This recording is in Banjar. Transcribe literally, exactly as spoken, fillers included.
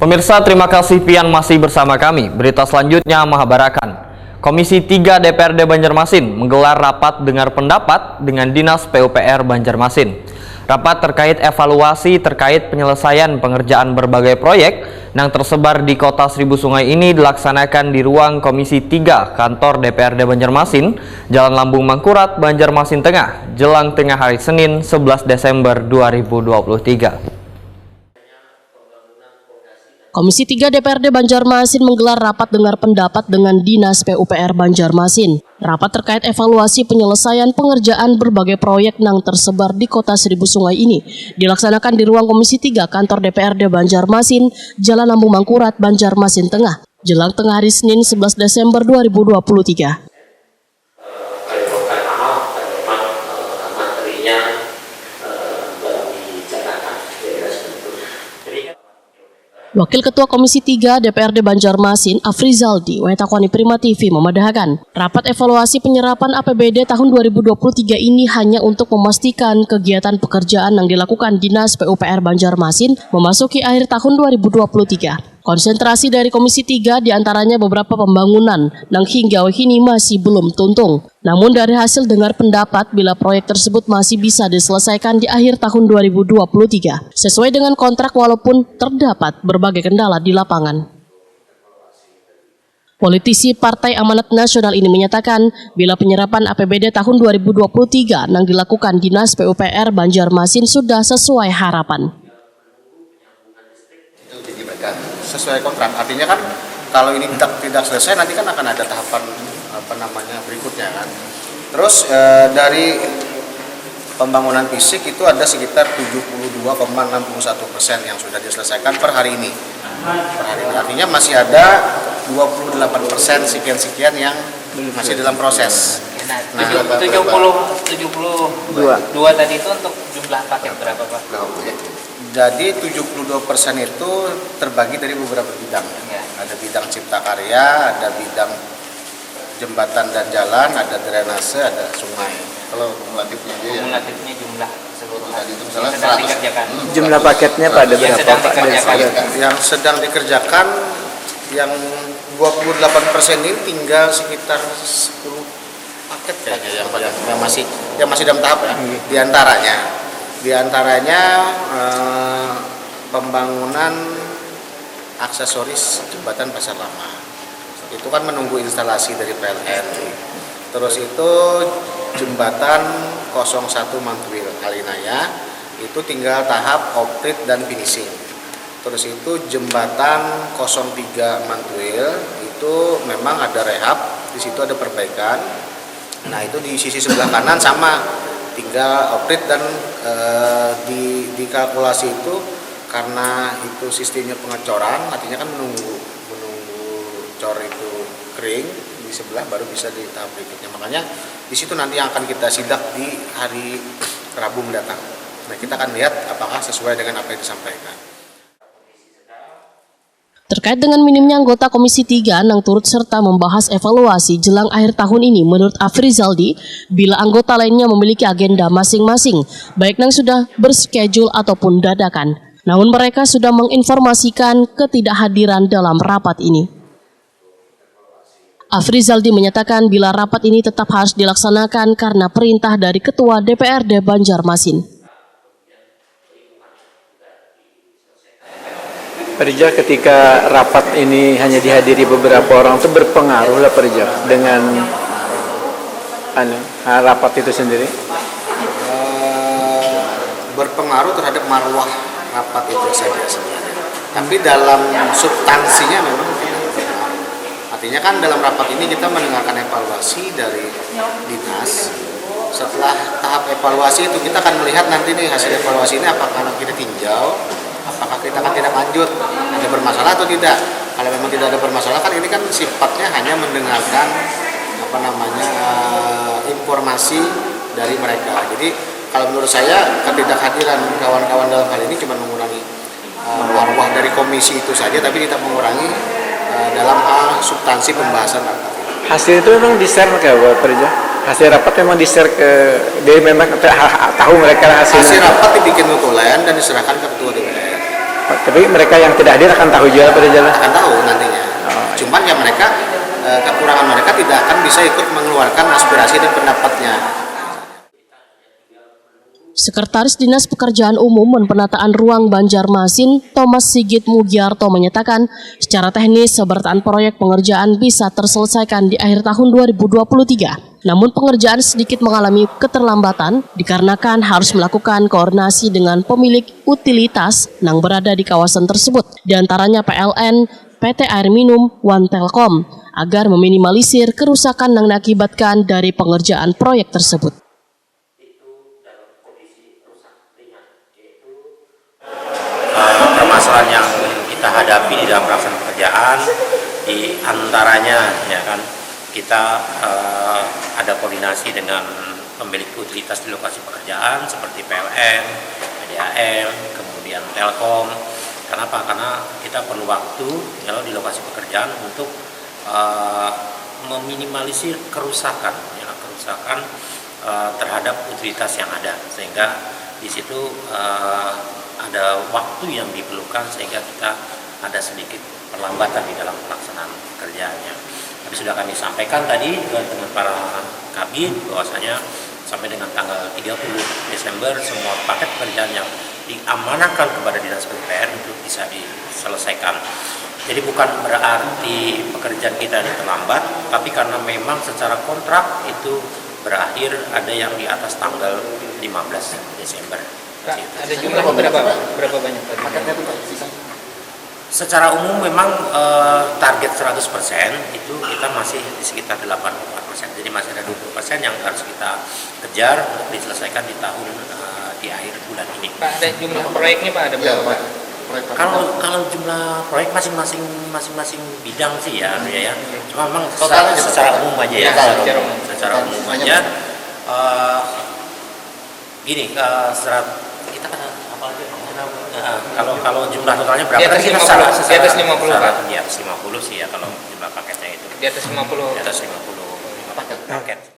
Pemirsa, terima kasih pian masih bersama kami. Berita selanjutnya mahabarakan. Komisi tiga D P R D Banjarmasin menggelar rapat dengar pendapat dengan Dinas P U P R Banjarmasin. Rapat terkait evaluasi terkait penyelesaian pengerjaan berbagai proyek nang tersebar di Kota Seribu Sungai ini dilaksanakan di ruang Komisi tiga Kantor D P R D Banjarmasin, Jalan Lambung Mangkurat, Banjarmasin Tengah, jelang tengah hari Senin, sebelas Desember dua ribu dua puluh tiga. Komisi tiga D P R D Banjarmasin menggelar rapat dengar pendapat dengan Dinas P U P R Banjarmasin. Rapat terkait evaluasi penyelesaian pengerjaan berbagai proyek nang tersebar di Kota Seribu Sungai ini dilaksanakan di ruang Komisi tiga Kantor D P R D Banjarmasin, Jalan Lambung Mangkurat, Banjarmasin Tengah, jelang tengah hari Senin, sebelas Desember dua ribu dua puluh tiga. Wakil Ketua Komisi tiga D P R D Banjarmasin, Afrizaldi, wayah takuani Prima T V, memadahakan, rapat evaluasi penyerapan A P B D tahun dua ribu dua puluh tiga ini hanya untuk memastikan kegiatan pekerjaan yang dilakukan Dinas P U P R Banjarmasin memasuki akhir tahun dua ribu dua puluh tiga. Konsentrasi dari Komisi tiga diantaranya beberapa pembangunan nang hingga wahini masih belum tuntung. Namun, dari hasil dengar pendapat, bila proyek tersebut masih bisa diselesaikan di akhir tahun dua ribu dua puluh tiga sesuai dengan kontrak, walaupun terdapat berbagai kendala di lapangan. Politisi Partai Amanat Nasional ini menyatakan, bila penyerapan A P B D tahun dua ribu dua puluh tiga yang dilakukan Dinas P U P R Banjarmasin sudah sesuai harapan. Itu jadi mereka sesuai kontrak. Artinya kan, kalau ini tidak tidak selesai, nanti kan akan ada tahapan, apa namanya, berikutnya, kan. Terus, eh, dari pembangunan fisik itu ada sekitar tujuh puluh dua koma enam puluh satu persen yang sudah diselesaikan per hari ini. Per hari ini. Artinya masih ada dua puluh delapan persen sekian-sekian yang masih dalam proses. Nah, tujuh puluh, tujuh puluh dua tadi itu untuk jumlah paket berapa, Pak? Jadi tujuh puluh dua persen itu terbagi dari beberapa bidang. Ya. Ada bidang cipta karya, ada bidang jembatan dan jalan, ada drainase, ada sungai. Kalau kumulatifnya aja ya. Kumulatifnya jumlah keseluruhan Tadi itu yang misalnya sedang seratus. dikerjakan. Jumlah paketnya pada Yang berapa sedang Pak? dikerjakan. Yang sedang dikerjakan, yang dua puluh delapan persen ini tinggal sekitar sepuluh paket kayaknya yang, yang, yang masih yang masih dalam tahap ya. Di antaranya, di antaranya eh, pembangunan aksesoris jembatan Pasar Lama. Itu kan menunggu instalasi dari P L N. Terus itu jembatan kosong satu Mantuil Kalinaya itu tinggal tahap oprit dan finishing. Terus itu jembatan kosong tiga Mantuil itu memang ada rehab, di situ ada perbaikan. Nah, itu di sisi sebelah kanan sama, tinggal oprit dan eh, di dikalkulasi itu karena itu sistemnya pengecoran, artinya kan menunggu menunggu cor itu kering di sebelah baru bisa di tahap berikutnya. Makanya di situ nanti yang akan kita sidak di hari Rabu mendatang. Nah, kita akan lihat apakah sesuai dengan apa yang disampaikan. Terkait dengan minimnya anggota Komisi tiga nang turut serta membahas evaluasi jelang akhir tahun ini, menurut Afrizaldi, bila anggota lainnya memiliki agenda masing-masing, baik nang sudah berschedule ataupun dadakan, namun mereka sudah menginformasikan ketidakhadiran dalam rapat ini. Afrizaldi menyatakan bila rapat ini tetap harus dilaksanakan karena perintah dari Ketua D P R D Banjarmasin. Pak Rijal, ketika rapat ini hanya dihadiri beberapa orang itu berpengaruh lah Pak Rijal dengan anu, rapat itu sendiri? Eh, berpengaruh terhadap marwah rapat itu saja sebenarnya. Tapi dalam substansinya memang tidak berpengaruh. Artinya kan dalam rapat ini kita mendengarkan evaluasi dari dinas. Setelah tahap evaluasi itu kita akan melihat nanti nih hasil evaluasi ini apakah kita tinjau, apakah kita akan tidak lanjut, ada bermasalah atau tidak. Kalau memang tidak ada permasalahan, kan ini kan sifatnya hanya mendengarkan apa namanya eh, informasi dari mereka. Jadi kalau menurut saya ketidakhadiran kawan-kawan dalam hal ini cuma mengurangi eh, marwah dari komisi itu saja, tapi tidak mengurangi eh, dalam hal substansi pembahasan rapat. Hasil itu memang di-share ke Pak Rijal? Hasil rapat memang di-share ke, jadi memang te- ha- ha- tahu mereka lah hasilnya? Hasil rapat dibikin notulen dan diserahkan ke ketua D P R. Tapi mereka yang tidak hadir akan tahu juga pada jalan. Akan tahu nantinya. Cuman ya mereka eh, kekurangan mereka tidak akan bisa ikut mengeluarkan aspirasi dan pendapatnya. Sekretaris Dinas Pekerjaan Umum dan Penataan Ruang Banjarmasin, Thomas Sigit Mugiarto menyatakan, secara teknis seberataan proyek pengerjaan bisa terselesaikan di akhir tahun dua ribu dua puluh tiga. Namun pengerjaan sedikit mengalami keterlambatan dikarenakan harus melakukan koordinasi dengan pemilik utilitas yang berada di kawasan tersebut, diantaranya P L N, P T Air Minum, wan Telkom, agar meminimalisir kerusakan yang diakibatkan dari pengerjaan proyek tersebut. Eh, permasalahan yang kita hadapi di dalam pelaksanaan pekerjaan, di antaranya, ya kan, kita eh, ada koordinasi dengan pemilik utilitas di lokasi pekerjaan seperti P L N, P D A M, kemudian Telkom. Kenapa? Karena kita perlu waktu, ya, di lokasi pekerjaan untuk eh, meminimalisir kerusakan, ya, kerusakan eh, terhadap utilitas yang ada, sehingga di situ eh, ada waktu yang diperlukan sehingga kita ada sedikit perlambatan di dalam pelaksanaan pekerjaannya. Tapi sudah kami sampaikan tadi juga dengan para kabid bahwasanya sampai dengan tanggal tiga puluh Desember semua paket pekerjaan yang diamanahkan kepada Dinas P U P R itu bisa diselesaikan. Jadi bukan berarti pekerjaan kita ini terlambat, tapi karena memang secara kontrak itu berakhir ada yang di atas tanggal lima belas Desember. Pak, ada jumlah berapa, Pak? Berapa banyak tadi? Secara umum memang eh, target seratus persen itu kita masih di sekitar delapan puluh empat persen. Jadi masih ada dua puluh persen yang harus kita kejar untuk diselesaikan di tahun eh, di akhir bulan ini. Pak, ada jumlah proyeknya, Pak, ada Ya, berapa, Pak? proyek Kalau kalau jumlah proyek masing-masing masing-masing bidang sih ya, ya, ya. Cuma memang Totalnya secara, secara umum aja ya, Total. secara Secara umum, umum. secara umum Banyak. Aja. Eh, gini, eh, serat kita kan apa lagi? Eh, kalau kalau jumlah totalnya berapa? Di atas Tadi kita lima puluh, secara- di atas secara- lima puluh, secara- Pak. Ya, lima puluh sih ya kalau jumlah paketnya itu. Di atas lima puluh. Di atas lima puluh paket.